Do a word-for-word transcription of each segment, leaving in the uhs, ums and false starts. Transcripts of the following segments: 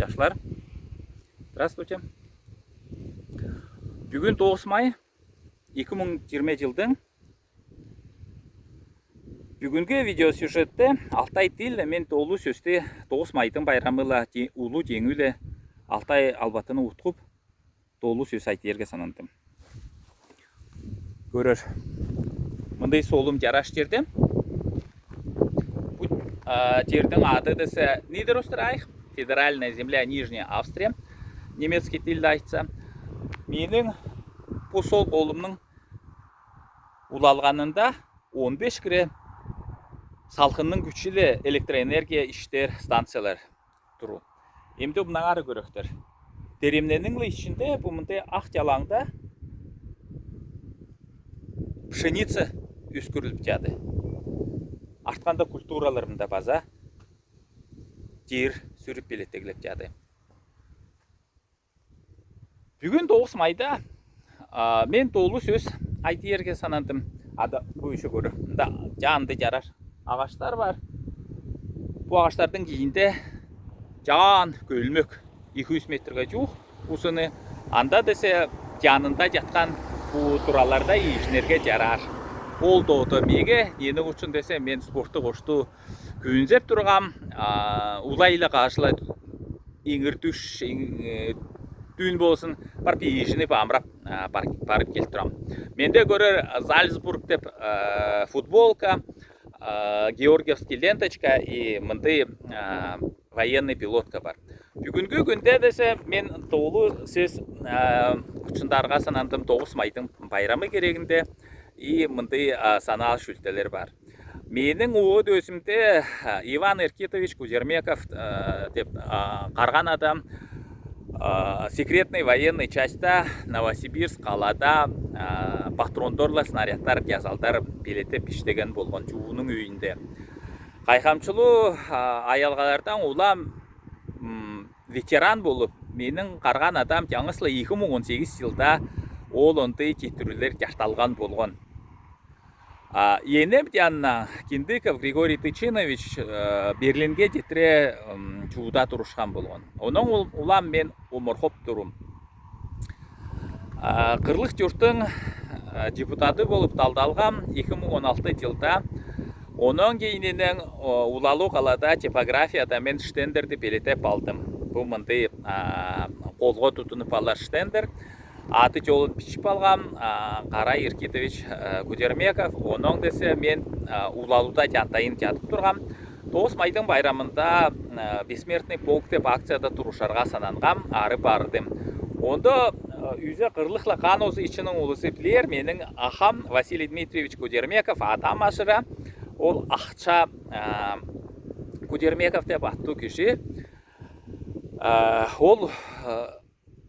Жашлар, здравствуйте. Бүгүн тогус май, эки муң жыйырма жылдың. Бүгүнкү видеосюжетте алтай тилле мен долу сөстү тогус майдың байрамыла, улу жеңиуле алтай албатыны уткуп, долу сөс айтырга санандым. Көрер. Мындай солум жараш жерде. Бу жердиң ады десе Нидерострайх, федеральная земля Нижняя Австрия, немецкий тилде айтса. Менің бу сол колумның улалганында он беш кире салкынның кючиле электроэнергия иштер станциялар туру. Эмди мынаңар көректер. Деремненің ле ичинде бу мындай ак жалаңда пшеница өскүрилип жады. Артканда культуралар мында паза жер сүрүп белетегилеп жады. Бүгүн тогус майда мен долу сөс айтырга санандым. Ада бу иши көрер. Мында жанында жараш агаштар бар. Бу агаштардың кийинде жаан көлмек, эки юз метрге жуук узуну. Анда десе жанында жаткан бу тураларда ийижинерге жарар. Ол тоодо меге, энди учун десе мен спортты кошту күүнзеп тургам, улай-ла кажылай иңир-түш, дүүн болсун, барып ийижинип, амырап барып келип турам. Менде көрер Зальцбург деп футболка, георгиевский ленточка и мындай военный пилотка бар. Бүгүнкү күүнде десе мен долу сөс учундарга санандым тогус майдың байрамы кирегинде. И мындай санаал шүлтелер бар. Менің өөт өөсімде Иван Эркитович Кудермеков деп карған адам секретный военный частьта Новосибирск калада патрондорла снарядтар, жазалдар белетеп иштеген болган жууның үйинде. Кайхамчылуу аялгалардан улам ветеран болуп, менің карған адам, жаңысла эки муң он сегиз жылда ол ондай жетирүүлер жарталган болган. Энем жанына Киндыков Григорий Тычинович Берлинге жетире жууда турушкан болган. Онон улам мен оморхоп турум. Кырлык журттың депутаты болуп талдалгам эки муң он алты жылда. Онон кийининен Улалу калада типографияда мен штендерди белетеп алдым. Бу мындай колго тутунуп алар штендер. Аты-жолун бичип алгам, Карай Эркитович Кудермеков. Онон десе мен Улалуда жантайын жатып тургам. Тогус майдың байрамында Бессмертный полк деп акцияда турушарга санангам, ары бардым. Онда үзе кырлыкла Кан-Озы ичининъ улузы билер, менинъ ахам Василий Дмитриевич Кудермеков адам ашыра, ол акча Кудермеков деп аттуу киши. Ол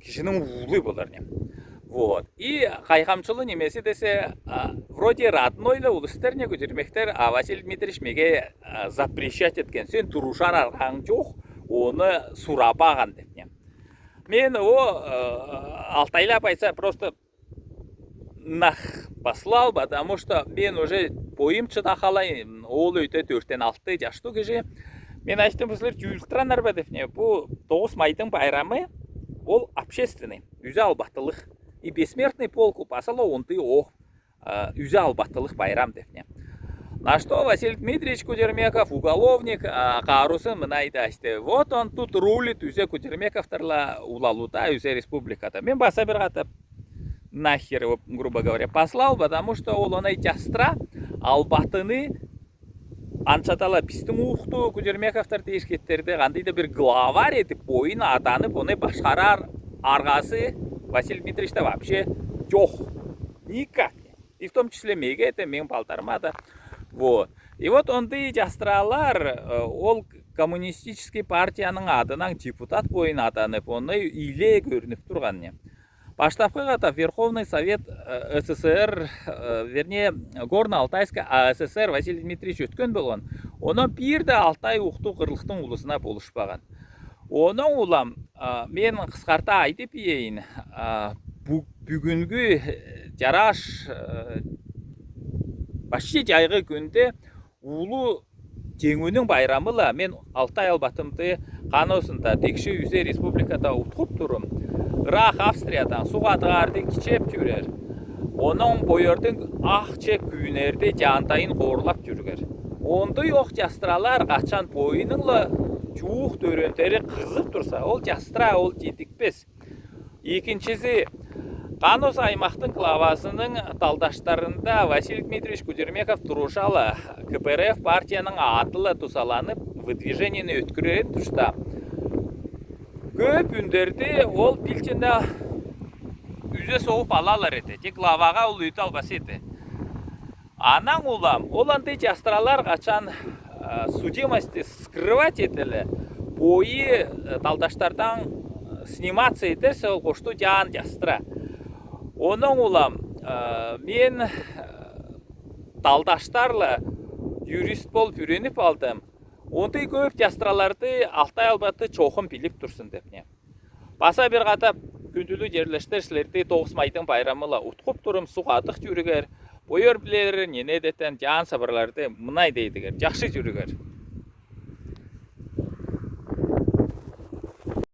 кишининъ уулу болар не. Вот. И кайхамчылуу немеси десе, вроде роднойлар улустар не Кудермековтар, а Василий Дмитриевич меге запрещать эткен. Сен турушар аргаң жок, оны сурабаган деп не. Мен о, алтайлап айтса, просто нах послал, потому что мен уже бойым чыда халай, ол үйде төрттен алты жаштуу киши. Мен айттым, бу силер жуйылтыранар ба деп не. Бу тогус майдың байрамы, ол общественный, үзе албаттылык. И Бессмертный полк пасала онды ох, үзе албаттылык байрам деп не. На что Василий Дмитриевич Кудермеков, уголовник, карусын мынай айтты: вот он тут рулит, үзе Кудермековтарла Улалуда, үзе республикада. Мен баса бир кат нахер его, грубо говоря, послал, потому что ол онай жастыра албаттыны аншатала, бистинъ ухту Кудермековтар дээш кеттерде, кандайда бир главарь этип, бойын атанып, оны башкарар аргасы Василий Дмитриевичте вообще жок. Никак. И в том числе меге де, мен балдарыма да. Вот. И вот онды жастыралар, ол коммунистический партияның атыннан депутат бойын атанып, оны иле көрүнүп турган не. Баштапкы ката Верховный Совет СССР, вернее, Горно-Алтайская АССР Василий Дмитриевич өткен болган. Онон бир де Алтай ухту кырлыктың улузуна болушпаган. Онон улам мен кыскарта айтып ийейин, бүгүнкү жараш, почти жайгы күүнде улуу Теңюнинъ байрамыла мен Алтай Албатымды Каносында, тегши Юсе Республикада утхуп турам. Ыраах Австриядан суг адыгаарди кичеп чүүрер. Онон бойордынъ ах чеп күүнерди чаантайын коорлап чүүргер. Ондой ох частыралар, качан бойнынъла чуух дөрендери кызып турса, ол частыра, ол чидикпес. Экинчиси, Канос аймахтынъ главасынынъ талдаштарында Василий Дмитриевич Кудермеков турушала, КПРФ партияның адыла тусаланып, выдвижениени өткерер турса, көп үндерди ол пилчина юзес оуп алалар эди. Тек главаға ол үй талбас эди. Анаң улам, ол андый частыралар, качан, э, судимости скрывать этеле, бойы, э, талдаштардан, э, сниматься этерсе, ол кошто чаан частыра. Онаң улам, э, мен, э, талдаштарла юрист болып үйреніп алдым. Ондай көп частыраларды Алтай Албаты чоохын пилип турсын деп не. Баса бир катап, күүндүлү черлестер, силерди Тогыс майдың байрамыла утхуп турам, суг адых чүүргер, бойор билер, нене детен чаан сабырларды мынай дейдигер, чахсы чүүргер.